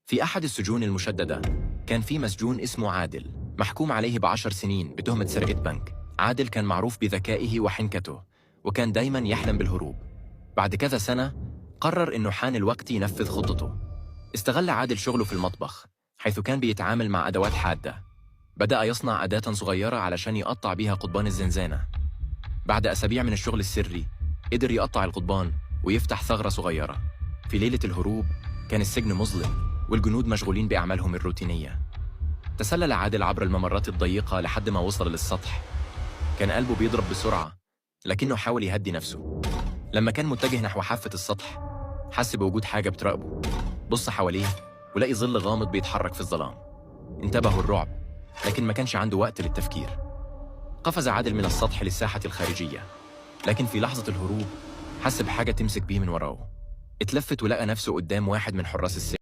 في أحد السجون المشددة كان في مسجون اسمه عادل، محكوم عليه ب10 سنين بتهمة سرقة بنك. عادل كان معروف بذكائه وحنكته، وكان دايما يحلم بالهروب. بعد كذا سنة قرر إنه حان الوقت ينفذ خطته. استغل عادل شغله في المطبخ، حيث كان بيتعامل مع أدوات حادة. بدأ يصنع أداة صغيرة علشان يقطع بيها قضبان الزنزانة. بعد أسابيع من الشغل السري قدر يقطع القضبان ويفتح ثغرة صغيرة. في ليلة الهروب كان السجن مظلم والجنود مشغولين بأعمالهم الروتينية. تسلل عادل عبر الممرات الضيقة لحد ما وصل للسطح. كان قلبه بيضرب بسرعة، لكنه حاول يهدي نفسه. لما كان متجه نحو حافة السطح حس بوجود حاجة بتراقبه. بص حواليه ولقي ظل غامض بيتحرك في الظلام. انتابه الرعب، لكن ما كانش عنده وقت للتفكير. قفز عادل من السطح للساحة الخارجية، لكن في لحظة الهروب حس بحاجة تمسك بيه من وراه. اتلفت ولقى نفسه قدام واحد من حراس السجن.